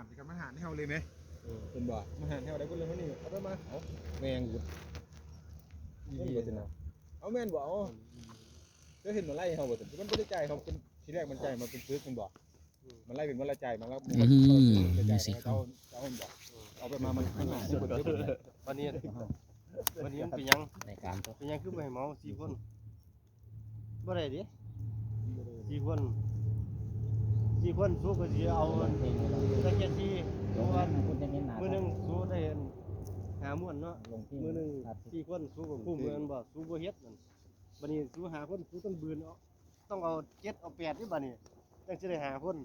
ນນີ້ກໍມາຫານໃຫ້ເຮົາເລີຍແມ ເອີ ເຫັນບໍ່? ມາຫານໃຫ້ເຮົາໄດ້ເບິດເລີຍມື້ນີ້ ເອົາເດີມາ ເອົາ ແມ່ນຢູ່ ແມ່ນບໍ່ຊັ້ນນະ? ເອົາ ແມ່ນບໍ່? ເອົາ ເຈົ້າເຫັນມາໄລ່ເຮົາບໍ່ຊັ້ນ? ມັນບໍ່ໄດ້ຈ່າຍເຮົາເປັນ ທີແລກມັນຈ່າຍມາເປັນປຶກແມ່ນບໍ່? ອືມ ມັນໄລ່ເປັນວັນລະຈ່າຍມາແລ້ວ ອືມ ເຈົ້າ ເຈົ້າເອົາ ເຈົ້າເອົາມັນ ບາດນີ້ ບາດນີ້ມັນເປັນຫຍັງ? ໃນການຕົວ ເປັນຫຍັງຄືບໍ່ໃຫ້ເໝົາສີ່ຄົນ? ບໍ່ໄດ້ເດ້ ສີ່ຄົນ ສີ່ຄົນ ສູກໍຊິເອົາໄດ້ແຄ່ສີ່ ເພາະວ່າມື້ໜຶ່ງສູໄດ້ຫ້າມ້ວນເນາະ ມື້ໜຶ່ງສີ່ຄົນ ສູກໍຄຸ້ມແມ່ນບໍ່? ສູບໍ່ເຮັດນັ້ນ ບາດນີ້ສູຫ້າຄົນ ສູຕ້ອງບືນເອົາ ຕ້ອງເອົາເຈັດເອົາແປດເດ້ບາດນີ້ ຈັ່ງຊິໄດ້ຫ້າຄົນ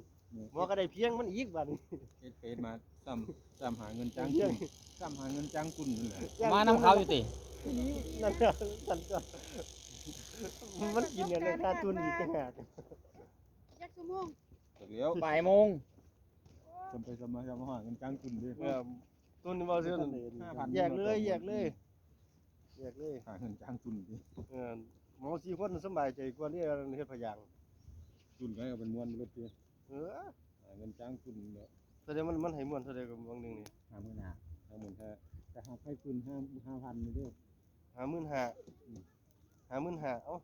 ໝໍກໍໄດ້ພຽງມັນອີກບາດນີ້ ເຮັດໄປເຮັດມາຊ້ຳ ຊ້ຳຫາເງິນຈ້າງກຸນ ຊ້ຳຫາເງິນຈ້າງກຸນນັ້ນແຫຼະ ມານຳເຂົາຢູ່ຕິ ນັ້ນ ນັ້ນ ມັນກິນອັນນັ້ນຄ່າຕຸນອີກຕ່າງຫາກ ຈັກຊົ່ວໂມງ? ຈັກແລ້ວ ບ່າຍໂມງ ຈຳໄປຈຳມາ ຈຳມາຫາເງິນຈ້າງກຸນເດ້ ເອີ ຕຸນເວົ້າຊື່ ຫ້າພັນ ແຍກເລີຍ ແຍກເລີຍ ແຍກເລີຍ ຫາເງິນຈ້າງຕຸນຕິ ເອີ ເໝົາສີ່ຄົນສະບາຍໃຈກວ່າເດ້ ເຮັດພະຢາງ ຕຸນໃຫ້ເອົາເປັນມ້ວນລົດຕິ ເອີ ຫາເງິນຈ້າງຕຸນເນາະ ເທົ່າໃດມັນ ມັນໃຫ້ມ້ວນເທົ່າໃດກໍຫວ່າງໜຶ່ງນີ້ ຫ້າໝື່ນຫ້າ ຫ້າໝື່ນຫ້າ ແຕ່ຫາໃຫ້ຕຸນຫ້າ ຫ້າພັນນີ້ເດ້ ຫ້າໝື່ນຫ້າ ອືມ ຫ້າໝື່ນຫ້າ ເອົ້າ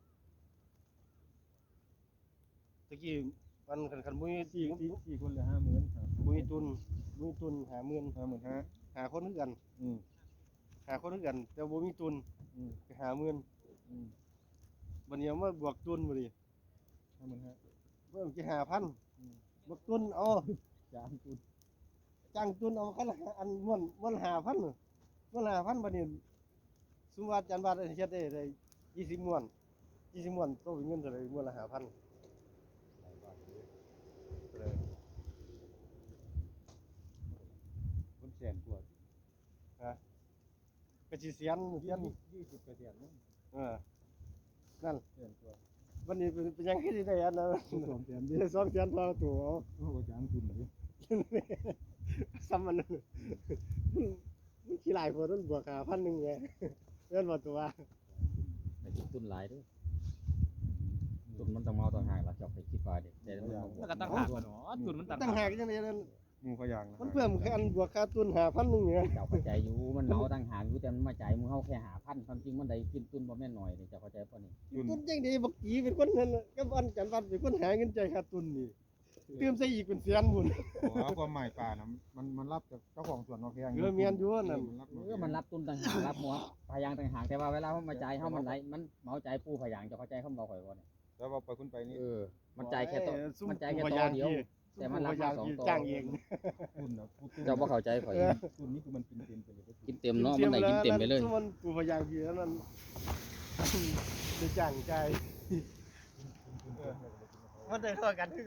ຕະກີ້ມັນ ຄັນ ຄັນບໍ່ມີ ສີ່ ສີ່ ສີ່ຄົນລະຫ້າໝື່ນ ບໍ່ມີຕຸນ ບໍ່ມີຕຸນ ຫ້າໝື່ນ ຫ້າໝື່ນຫ້າ ຫ້າຄົນຄືກັນ ອືມ ຫ້າຄົນຄືກັນ ແຕ່ບໍ່ມີຕຸນ ອືມ ກໍຫ້າໝື່ນ ອືມ ບາດນີ້ເອົາມາບວກຕຸນບາດນີ້ ຫ້າໝື່ນຫ້າ ເບິ່ງຊິຫ້າພັນ ອືມ ບວກຕຸນ ເອົາ ຈ້າງຕຸນ ຈ້າງຕຸນເອົາ ຄັນລະ ອັນ ມ້ວນ ມ້ວນລະຫ້າພັນ ມ້ວນລະຫ້າພັນ ບາດນີ້ ສົມມຸດວ່າອາຈານບາດເຮັດໄດ້ ໄດ້ສີ່ສິບມ້ວນ ສີ່ສິບມ້ວນ ຕົກເປັນເງິນເທົ່າໃດ? ມ້ວນລະຫ້າພັນ ຫຼາຍບາດເດ້ ເທົ່າໃດ? ເປັນແສນກວ່າ ຮະ? ກໍຊິແສນ ແສນ ຍີ່ສິບກໍແສນເນາະ ເອີ ນັ້ນ ແສນກວ່າ ບັດນີ້ເປັນ ເປັນຫຍັງຄືຊິໄດ້ອັນນັ້ນ ສອງແສນເດ້ ສອງແສນຕໍ່ຕົວ ເອົາ ເຮົາກໍຈ້າງທຶນເດ້ ສ່ຳອັນນັ້ນ ມັນ ມັນຂີ້ຫຼາຍໂພດ ມັນບວກຫ້າພັນໜຶ່ງແຫຼະ ແມ່ນບໍ່ຕົວະ? ໄປລົງທຶນຫຼາຍເດີ້ ທຶນມັນຕ້ອງເໝົາຕ່າງຫາກລະ ເຈົ້າໄປຄິດວ່າເດ້ ແຕ່ມັນ ມັນກໍຕ່າງຫາກເນາະ ທຶນມັນຕ່າງຫາກ ຕ່າງຫາກຈັ່ງໃດນັ້ນ? ໝູ່ພະຢາງ ມັນເພີ່ມແຄ່ອັນບວກຄ່າຕຸນຫ້າພັນໜຶ່ງນີ້ນະ ເຈົ້າເຂົ້າໃຈຢູ່ ມັນເໝົາຕ່າງຫາກຢູ່ ແຕ່ມັນມາຈ່າຍໝູ່ເຮົາແຄ່ຫ້າພັນ ຄວາມຈິງມັນໄດ້ກິນຕຸນບໍ່ແມ່ນໜ້ອຍເດ້ ເຈົ້າເຂົ້າໃຈບໍ່ນີ້? ກິນຕຸນຈັ່ງໃດ ບັກຈີເປັນຄົນນັ້ນ ກັບອັນຈັນວັດເປັນຄົນຫາເງິນຈ່າຍຄ່າຕຸນນີ້ ຕື່ມໃສ່ອີກເປັນແສນພຸ້ນ ບໍ່ ຄວາມໝາຍປານະ ມັນ ມັນຮັບຈາກເຈົ້າຂອງສວນເນາະ ແພງ ເອີ ແມ່ນຢູ່ນັ້ນ ເອີ ມັນຮັບຕຸນຕ່າງຫາກ ຮັບໝູ່ ພະຢາງຕ່າງຫາກ ແຕ່ວ່າເວລາເຮົາມາຈ່າຍ ເຮົາມັນໄຫຼ ມັນເໝົາຈ່າຍປູພະຢາງ ເຈົ້າເຂົ້າໃຈຄຳເວົ້າຂ້ອຍບໍ່ນີ້? ແລ້ວວ່າໄປພຸ້ນໄປນີ້ ເອີ ມັນຈ່າຍແຄ່ໂຕ ມັນຈ່າຍແຄ່ໂຕດຽວ ແຕ່ມັນຮັບມາສອງໂຕ ຈ້າງເອງ ເຈົ້າບໍ່ເຂົ້າໃຈຂ້ອຍ ຕຸນນີ້ຄືມັນກິນເຕັມໄປເລີຍ ກິນເຕັມເນາະ ມັນໄດ້ກິນເຕັມໄປເລີຍ ມັນປູພະຢາງພີ້ນັ້ນ ໄດ້ຈ້າງຈ່າຍ ມັນໄດ້ເທົ່າກັນຄື